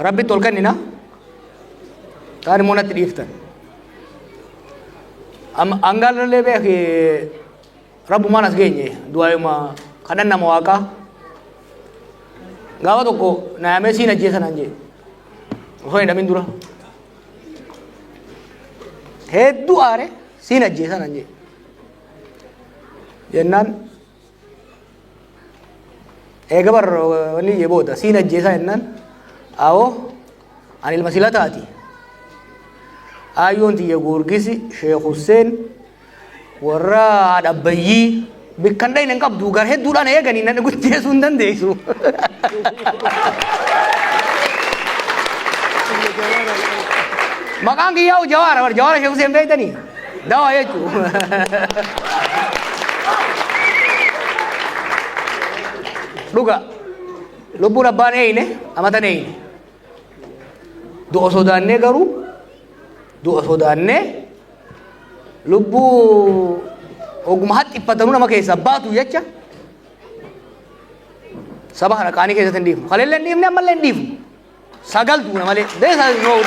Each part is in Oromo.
Rabbitti ol kennina. Kaan immoo natti dhiiftan. Hangaallee beeki rabbumaan as geenye du'aayuma kadhannama waaqaa. Gaafa tokko naayamee siin ajjeesa naan jee. Osoo hin hidhamin dura. Hedduu aare siin ajjeesa naan jee. Jennaan eega bar wanni jee booda siin ajjeesaa jennaan awoo ani ilma silataati. Aayyoon tiyya Goorgisi Sheekh Husseen warra haadha abbayyii bikkan dhayne hin qabdu gar hedduudhaan eeganii nan guddeessuu hin dandeessu. Maqaan kiyyaa Jawaara bar Jawaara Sheekh Hussein beektanii dawaa jechuu. Dhuga lubbuun abbaan eeyne amatan eeyne. Du'a sodaannee garuu du'a sodaannee lubbuu oguma haxxiffatanuu nama keessaa baatu jecha saba kana qaanii keessatti hin dhiifnu. Kaleellee hin dhiifne ammallee hin dhiifnu. Sagal duuna malee. This has no.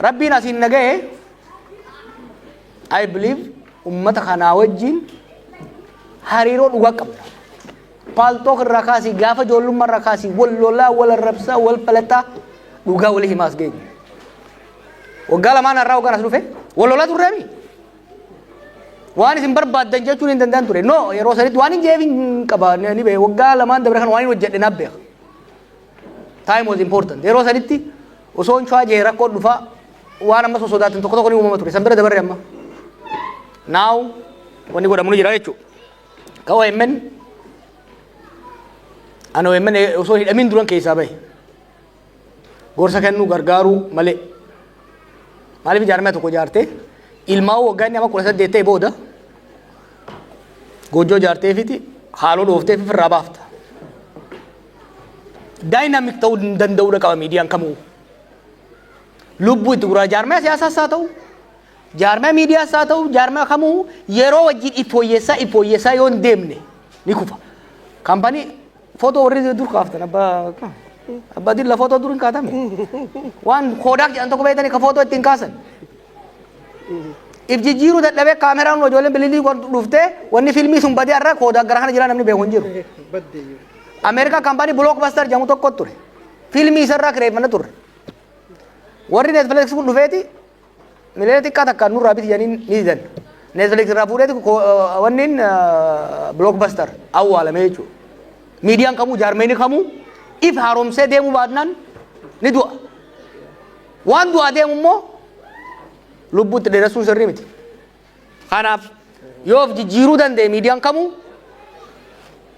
Rabbiin asiin na ga'e I believe ummata kanaa wajjin hariiroo dhugaa qabna. Paltalk irraa kaasii gaafa ijoollummaa irraa kaasii wal lolaa wal arrabsaa wal falataa dhugaa walii himaas geenye. Waggaa lamaan har'aa waggaan as dhufe wal lolaa turreemi. Waan isin barbaaddan jechuun hin danda'an ture. No, yeroo sanitti waan hin jeef hin qaba ni beeka. Waggaa lamaan dabre kan waan hin hojjedhe naaf beeka. Time was important. Yeroo sanitti osoo hin cuwaa jee rakkoon dhufaa waan amma sosodaatan tokko tokko ni uumama ture. San bira dabarre amma. Now wanni godhamu ni jira jechuudha. Ka OMN ani OMN osoo hidhamin duran keessaa bahe. Gorsa kennuu gargaaruu malee. Maaliif jaarmaya tokko ijaartee ilmaan waggaa inni amma 18 ta'e booda goojjoo ijaarteefiti haaloo dhooftee ofirraa baafta. Dynamic ta'uu danda'uudha qaba miidiyaan kamuu. Lubbuu itti guraa jaarmaya siyaasaas haa ta'u, jaarmaya miidiyaas haa ta'u, jaarmaya kamuu yeroo wajjin iffooyyessaa iffooyyessaa yoo hin deemne ni kufa. Kaampaanii footoo warri dur kaaftan abbaa dilla footoo dur hin kaatame. Waan Kodak jedhan tokko beektanii ka footoo ittiin kaasan. If jijjiiruu dadhabee kaameraan ijoolleen bililii dhuftee wanni fiilmii sun badee har'a Kodak gara kana jira namni beeku hin jiru. Ameerikaa kaampaanii Blockbuster jedhamu tokko ture. Fiilmii isarraa kireeffanna turre. Warri Netflix kun dhufeeti miliyoona xiqqaa takkaan nurraa biti jedhanii ni didan. Netflix irraa fuudheeti wanniin Blockbuster awwaalame jechuudha. Miidiyaan kamuu jaarmeenii kamuu if haaromsee deemuu baannaan ni du'a. Waan du'aa deemu immoo lubbuutti dheeressuun sirrii miti. Kanaaf yoo of jijjiiruu danda'e miidiyaan kamuu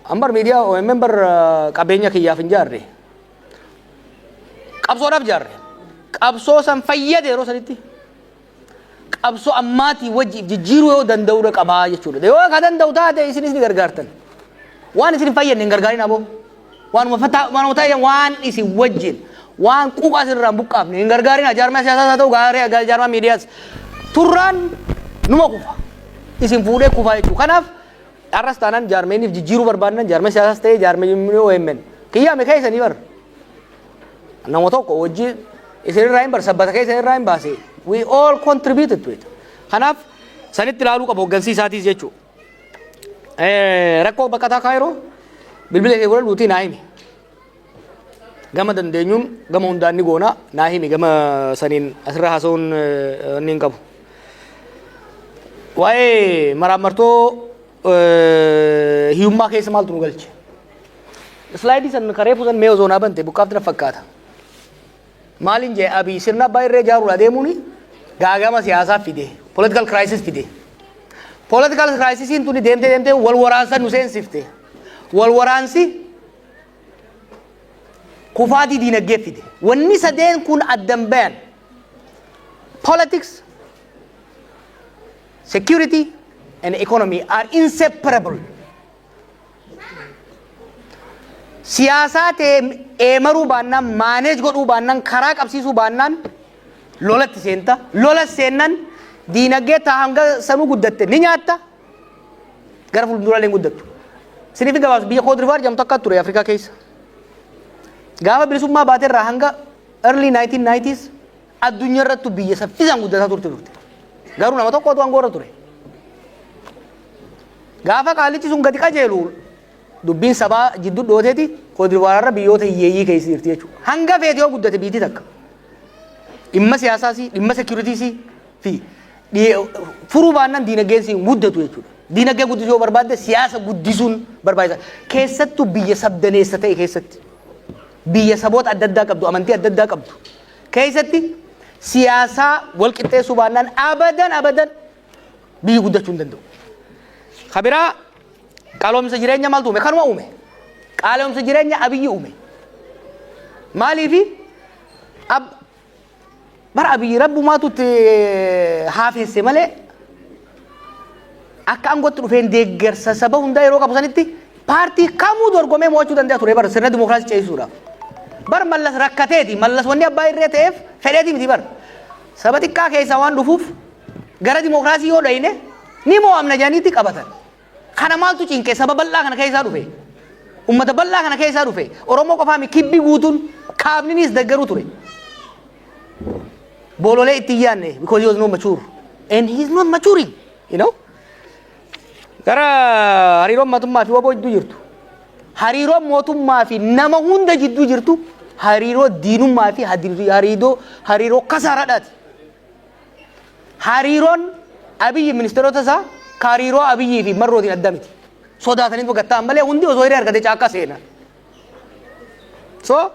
ambar miidiyaa OMN bar qabeenya kiyyaaf hin jaarre. Qabsoodhaaf jaarre. Qabsoo san fayyade yeroo sanitti. Qabsoo ammaatii wajji jijjiiruu yoo danda'uudha qabaa jechuudha. Yoo ka danda'u taate isinis ni gargaartan. Waan isin hin fayyadne hin gargaarin aboo. Waanuma fataa waanuma ta'e waan isin wajjin waan quuqaa isin irraa hin buqqaafne hin gargaarin jaarmaa siyaasaas haa ta'u gaarii jaarmaa miidiyaas. Turraan numa kufa. Isin fuudhee kufaa jechuudha. Kanaaf har'as taanaan jaarmeeniif jijjiiruu barbaadnan jaarmee siyaasaas ta'ee jaarmee OMN. Kiyyaa mee keessanii bar. Nama tokko wajjin isinirraa hin bar sabbata keessa irraa hin baase. We all contributed to it. Kanaaf sanitti ilaaluu qaba hooggansi isaatiis jechuudha. Rakkoo baqataa Kaayiroo bilbila kee godhadhuutii naa himi. Gama dandeenyuun gama hundaan ni goona naa himi gama saniin asirra haasa'uun inni hin qabu. Waa'ee maraammartoo hiyyummaa keessa maaltu nu galche? Slide san karee fuusan mee osoo naa bante buqqaafti na fakkaata. Maaliin jee Abiy sirna abbaa irree ijaaruudha deemuuni gaagama siyaasaa fide, political crisis fide. Political crisisiin tuni deemtee deemtee wal waraansa nu seensifte. Wal waraansi kufaatii diinagdee fide. Wanni sadeen kun addan bayan. Politics, security and economy are inseparable. Siyaasaa ta'e eemaruu baannaan, manage godhuu baannaan, karaa qabsiisuu baannaan lolatti seenta. Lola seennan diinagdee taa hanga sanuu guddatte ni nyaatta. Gara fuulduraalee hin guddattu. Isiniif gabaabsu, biyya Koodrivaar jedhamtu akka ture Afrikaa keessa. Gaafa bilisummaa baaterraa hanga early 1990s addunyaa irrattu biyya saffisaan guddataa turte turte. Garuu nama tokkotu aangoo irra ture. Gaafa qaalichi sun gadi qajeelu dubbiin sabaa jidduu dhooteeti Koodivaararra biyyoota hiyyeeyyii keessa jirti jechuudha. Hanga feete yoo guddate biitii takka. Dhimma siyaasaas, dhimma securities fi furuu baannaan diinagdeen siin guddatu jechuudha. Diinagdee guddisuu yoo barbaadde siyaasa guddisuun barbaachisaa. Keessattuu biyya sabdaneessa ta'e keessatti. Biyya saboota adda addaa qabdu, amantii adda addaa qabdu. Keessatti siyaasaa wal qixxeessuu baannaan abadan abadan biyyi guddachuu hin danda'u. Kabiraa qaaloomsa jireenya maaltu uume? Kanuma uume. Qaaloomsa jireenya Abiyyi uume. Maaliifi bara Abiyyi rabbumaatu itti haafesse malee akka aangootti dhufeen deeggarsa saba hundaa yeroo qabu sanitti paartii kamuu dorgomee mo'achuu danda'a ture bara sirna dimookiraasii ceesisuudhaaf. Bar Mallas rakkateeti. Mallas wanni abbaa irree ta'eef fedheeti miti bar. Saba xiqqaa keessaa waan dhufuuf gara dimookiraasii yoo dhayne ni mo'amna jedhaniitti qabatan. Kana maaltu cinqe? Saba bal'aa kana keessaa dhufe. Ummata bal'aa kana keessaa dhufe. Oromoo qofaa mi kibbi guutuun kaabninis deggeruu ture. Boololee itti hin yaadne because he was not mature. And he is not maturing. You know? Gara hariiroon mootummaa fi waboo jidduu jirtu. Hariiroon mootummaa fi nama hunda jidduu jirtu hariiroo diinummaa fi hariiroo kasaaraadhaati. Hariiroon Abiyyi ministeerota isaa ka hariiroo Abiyyii fi Marrootiin adda miti. Sodaatanii gattaan malee hundi osoo hiree argate caakkaa seena. So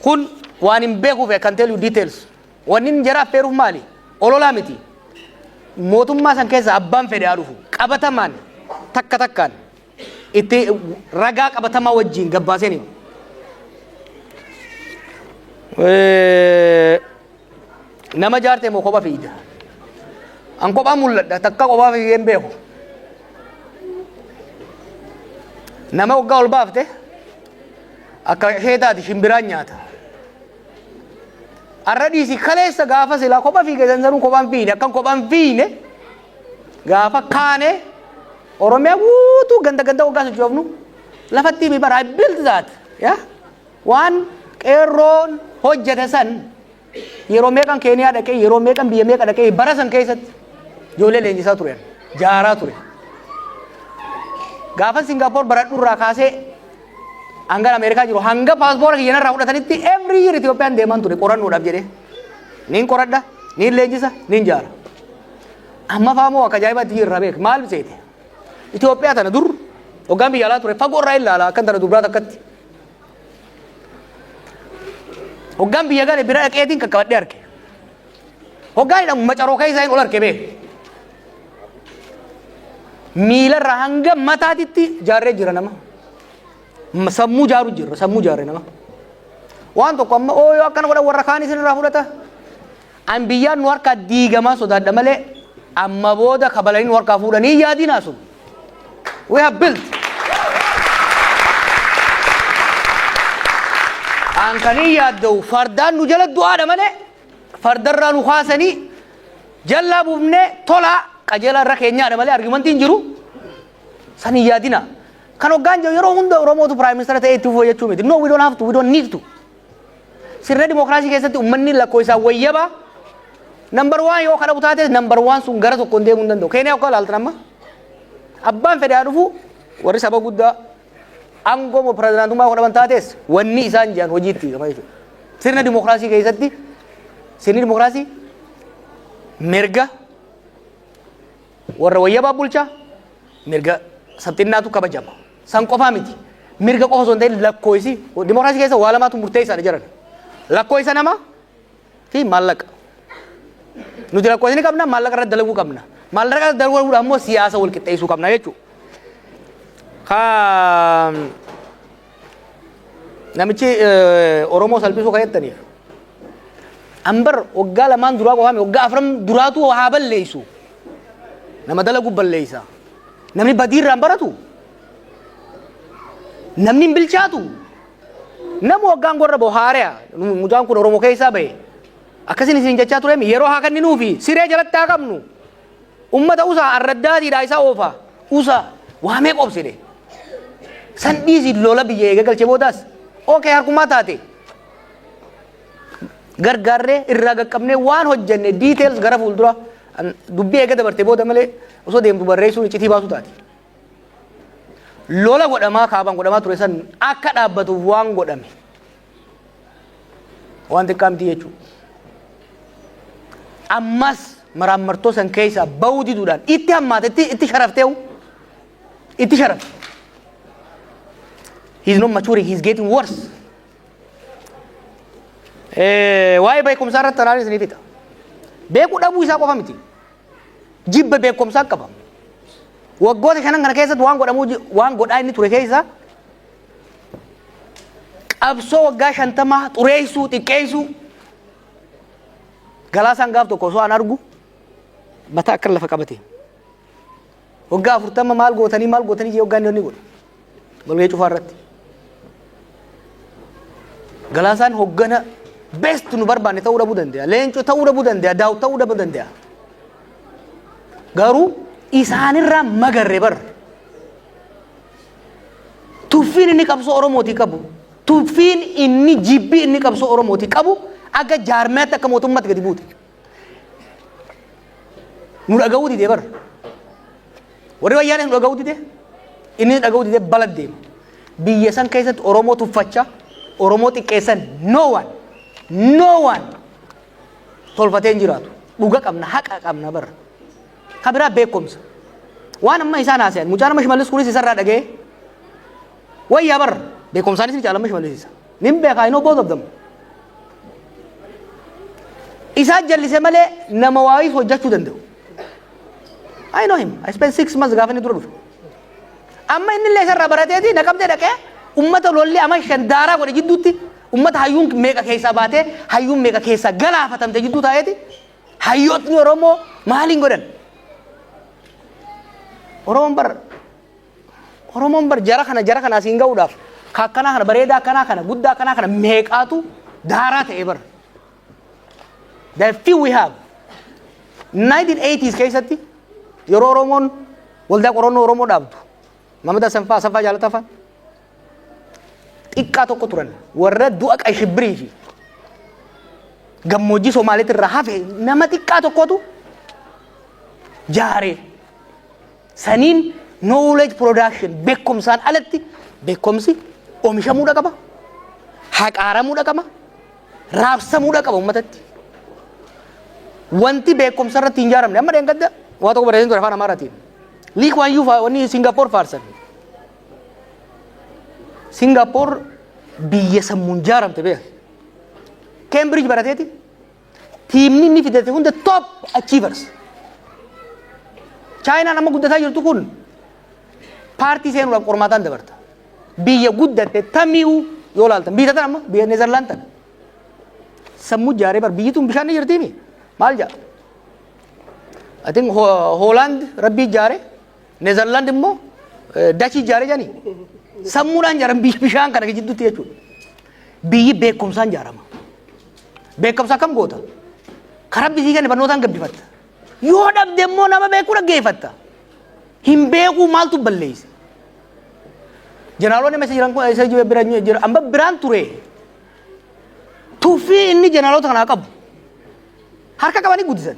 kun waan hin beekuuf I can tell you details. Wanni inni jara affeeruuf maali? Ololaa miti. Mootummaa san keessa abbaan fedhe haa dhufu. Qabatamaan takka takkaan itti ragaa qabatamaa wajjin gabbaaseen himu. Nama jaarte moo kopha fiigda? An kophaa mul'adha, takka kophaa fiigee hin beeku. Nama waggaa ol baafte akka ishee taati shimbiraan nyaata. Arra dhiisi kaleessa gaafa silaa kopha fiige sansanuu kophaan fiine akkan kophaan fiine gaafa kaane Oromiyaa guutuu ganda ganda waggaa sochoofnu lafatti himi bara I built that. Yeah? Waan qeerroon hojjete san yeroo meeqan Keeniyaa dhaqee, yeroo meeqan biyya meeqa dhaqee, bara san keessatti ijoollee leenjisaa ture, jaaraa ture. Gaafa Singaappoor baradhu irraa kaasee hanga Ameerikaa jiru, hanga paaspoora kiyya narraa fudhatanitti, every year Itoophiyaan deemaan ture qorannoodhaaf jedhee. Niin qoradha, niin leenjisa, niin jaara. Amma faamoo akka ajaa'ibaatti jirra beek maal seete. Itoophiyaa tana dur hoggaan biyya alaa ture fagoo irraa ilaala akkan tana dubraa takkatti. Hoggaan biyya gale bira dhaqeetiin qaqqabadhee arge. Hoggaan hidhamu macaroo keessaa hin ol arge beek. Miilarraa hanga mataatitti jaarree jira nama. Sammuu jaaru jirra, sammuu jaarre nama. Waan tokko amma oo yoo akkana godhan warra kaan isin irraa fudhata. An biyyaan nu harkaa diigamaa sodaadha malee amma booda kabalanii nu harkaa fuudhanii yaadinaa sun. We have built. An kan hin yaadda'u fardaan nu jala du'aadha malee fardarraa nu kaasanii jallaa buufnee tolaa qajeelaa irra keenyaadha malee argumentiin jiru san hin yaadina. Kan hoggaan jiru yeroo hunda Oromootu prime minister ta'ee itti fufuu jechuu miti. No, we don't have to, we don't need to. Sirna dimookiraasii keessatti uummanni lakkoofsaan wayyaba number one yoo kadhabu taate number one sun gara tokkoon deemuu hin danda'u. Keeniyaa akka ilaaltan amma abbaan fedhe haa dhufu, warri saba guddaa aangoo moo pirezidaantummaa godhaman taates wanni isaan jedhan hojiitti hiikama jechuudha. Sirna dimookiraasii keessatti sirni dimookiraasii mirga warra wayyabaa bulchaa, mirga sabxinnaatu kabajama. San qofaa miti. Mirga qofa osoo hin ta'in lakkoofsi dimookiraasii keessa waa lamaatu murteessaadha jedhan. Lakkoofsa namaa fi maallaqa. Nuti lakkoofsa ni qabna, maallaqa irratti dalaguu qabna. Maallaqa irratti dalaguudhaan immoo siyaasa wal qixxeessuu qabna jechuudha. Ka namichi Oromoo salphisuu kan jettaniif. Ambar waggaa 2n duraa qofaame, waggaa 4 duraatu haa balleessu. Nama dalagu balleessa. Namni badii irraa hin baratu. Namni hin bilchaatu. Nama waggaan gorra bahu haari'a. Mucaan kun Oromoo keessaa bahe. Akkasin isin jechaa tureemi yeroo haa kenninuufi siree jalatti haa qabnu. Ummata usaa arraddaatiidha isa oofa. Usaa waamee qobsine. San dhiisi, lola biyya eega galchee boodaas Okay, harkumaa taate. Gargaarree irraa qaqqabnee waan hojjenne details gara fuuldura dubbii eega dabarte booda malee osoo deemtu barreessuun iccitii baasu taate. Lola godhamaa kaabaan godhamaa ture san akka dhaabbatuuf waan godhame. Waan xiqqaa miti jechuudha. Ammas maraammartoo san keessaa bahuu diduudhaan itti hammaate, itti sharafteewu, itti sharafte. He is not maturing, he is getting worse. Waa'ee beekumsaa irratti tanaan isinii fixa. Beekuu dhabuu isaa qofa miti. Jibba beekumsaa qaba. Waggoota 5n kana keessatti waan godhamuu, waan godhaa inni ture keessa qabsoo waggaa 50 xureessuu, xiqqeessuu. Galaasaan gaaf tokko osoo an argu mataa akka lafa qabate. Waggaa 40 maal gootanii, maal gootanii jee waggaa inni godhu. Walgahii cufaa irratti. Galaasaan hoggana best nu barbaanne ta'uu dhabuu danda'a. Leencoo ta'uu dhabuu danda'a. Daawut ta'uu dhabuu danda'a. Garuu isaanirraa magarre bar. Tuffiin inni qabsoo Oromootii qabu, tuffiin inni, jibbii inni qabsoo Oromootii qabu akka jaarmiyaatti, akka mootummaatti gadi buute. Nu dhaga'uu didee bar. Warri wayyaanee nu dhaga'uu didee, inni dhaga'uu didee bala deema. Biyya san keessatti Oromoo tuffachaa, Oromoo xiqqeessan no one, no one tolfatee hin jiraatu. Dhuga qabna, haqa qabna bara. Ka biraa beekumsa. Waan amma isaan haasayan, mucaan amma Shimallis kunis isarraa dhaga'ee wayyaa bara, beekumsaanis ni caala amma Shimallis isa. Nin beekaa, I know both of them. Isaan jallise malee nama waayis hojjechuu danda'u. I know him. I spent 6 months gaafa inni dura dhufe. Amma inni illee isarraa barateeti Naqamtee dhaqee ummata lolli ama 5 daaraa godhe jidduutti, ummata hayyuun meeqa keessaa baatee, hayyuun meeqa keessaa galaafatamte jidduu taa'eeti hayyootni Oromoo maaliin godhan? Oromoon bar jara kana asiin ga'uudhaaf ka akkanaa kana, bareedaa akkanaa kana, guddaa akkanaa kana meeqaatu daaraa ta'e bar. The few we have. 1980s keessatti yeroo Oromoon waldaa qorannoo Oromoo dhaabdu, Mamada Asaffaa, Asaffaa Jaalataa fa'aa xiqqaa tokko turan, warra du'a qashibbirii fi gammoojjii Somaaliitti irraa hafe nama xiqqaa tokkotu jaaree saniin knowledge production, beekumsaan alatti beekumsi oomishamuudha qaba, haqaaramuudha qaba, raabsamuudha qaba uummatatti. Wanti beekumsa irratti hin ijaaramne, amma dheengadda waa tokko barreessin ture afaan Amaaraatiin. Lee Kuan Yew faa wanni Singaappoor faarsan. Singaappoor biyya sammuun ijaaramte beeka. Cambridge barateeti. Teamni inni fidate hunda top achievers. Chaayinaan amma guddataa jirtu kun paartii seenuudhaaf qormaataan dabarta. Biyya guddatte tamii'uu yoo laaltan, biyya tan amma biyya Neezerlaand tana. Sammuu ijaaree bar, biyyi tun bishaan ni jirtiimi. Maal jedha? I think Hoolaand rabbii ijaare, Neezerlaand immoo Dachii ijaare jedhanii. Sammuudhaan ijaaran biyya bishaan kana jidduutti jechuudha. Biyyi beekumsaan ijaarama. Beekumsa akkam goota? Karaa bisii kenne barnootaan gabbifatta. Yoo dhabde immoo nama beekuu dhaggeeffatta. Hin beekuu maaltu balleesse? Jeneraalonni amma isa jiran kun isa bira jira, amma biraan ture. Tuffii inni jeneraalota kanaa qabu harka qabanii guddisan.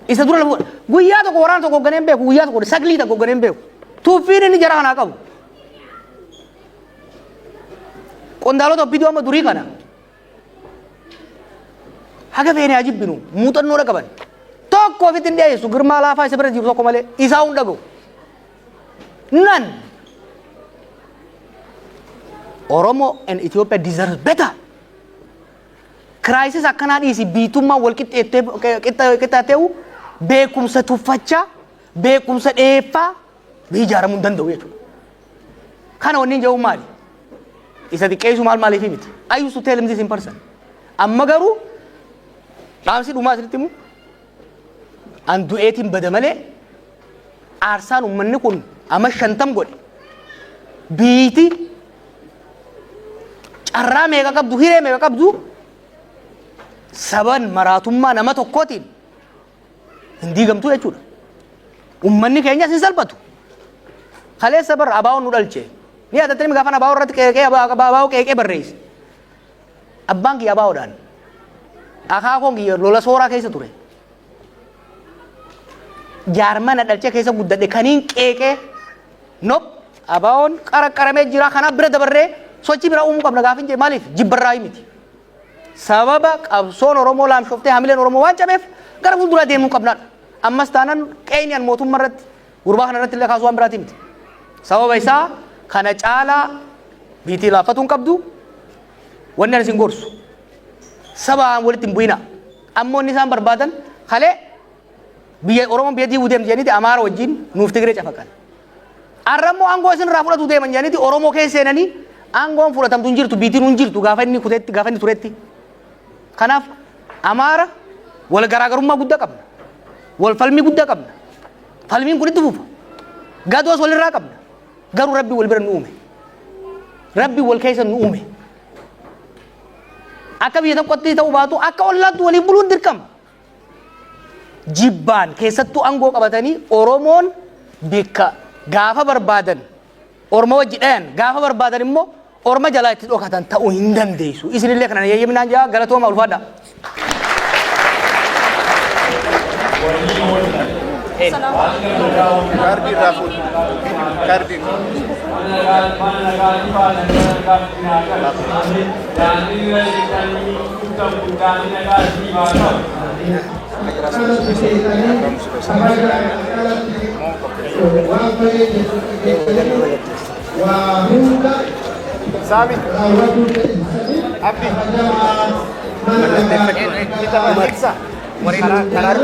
Isa dura lafa guyyaa tokko waraana tokko hoogganee hin beeku, guyyaa tokko saglii tokko hoogganee hin beeku. Tuffiin inni jara kanaa qabu. Qondaalota OPDO amma durii kana haga feene haa jibbinu, muuxannoodha qaban. Tokko ofitti hin dhiyeessu, Girmaa Laafaa isa bira jiru tokko malee isaa hun dhaga'u. None. Oromo and Ethiopia deserves better. Crisis akkanaa dhiisi, biitummaa wal qixxaateewu beekumsa tuffachaa, beekumsa dheeffaa biyyi ijaaramuu hin danda'u jechuudha. Kana wanni hin jedhu maali? Isa xiqqeessu maal maaliif miti? I used to tell him this in person. Amma garuu dhaamsi dhumaa asirratti himu, an du'eetiin bada malee aarsaan uummanni kun amma 50 godhe, biiti carraa meeqa qabdu, hiree meeqa qabdu, saban maraatummaa nama tokkootiin hin diigamtu jechuudha. Uummanni keenyas hin salphatu. Kaleessa bar ABO'n nu dhalche. Ni yaadattanii gaafa ABO irratti qeeqee ABO qeeqee barreesse. Abbaan kiyya ABOdhaan. Akaakoon kiyya lola sooraa keessa ture. Jaarmana dhalchee keessa guddadhe kaniin qeeqee nop ABOn qaraqqaramee jira kanaaf bira dabarree sochii biraa uumuu qabna gaafin jee maaliif jibbarraa miti. Sababa qabsoon Oromoo laamshoftee hamileen Oromoo waan cabeef gara fuulduraa deemuu qabnaadha. Ammas taanaan qeeyni an mootummaa irratti gurbaa kana irratti illee kaasuu waan biraatii miti. Sababa isaa kana caalaa biitii laaffatuu hin qabdu. Wanni ani isin gorsu sabaan walitti hin bu'inaa. Ammoo inni isaan barbaadan kalee biyya Oromoon biyya diiguu deemti jedhaniiti Amaara wajjin nuuf Tigree cafaqan. Arra immoo aangoo isin irraa fudhatu deeman jedhaniiti Oromoo keessa seenanii aangoon fudhatamtu hin jirtu biitiin hin jirtu gaafa inni kutetti gaafa inni turetti. Kanaaf Amaara wal garaagarummaa guddaa qabna. Wal falmii guddaa qabna. Falmiin kun itti fufa. Gadoos walirraa qabna. Garuu Rabbi wal bira nu uume. Rabbi wal keessa nu uume. Akka biyya tokkotti ta'uu baatu akka ollaatti waliin buluun dirqama. Jibbaan keessattuu aangoo qabatanii Oromoon bikka gaafa barbaadan Orma wajji dhayan gaafa barbaadan immoo Orma jalaa itti dhokatan ta'uu hin dandeessu. Isinillee kana yayyaminaan jaa galatooma ulfaadha. Kaardii irraa fuudhu. Kaardii. Saami. Abdi. Ibsa. Karaa karaa.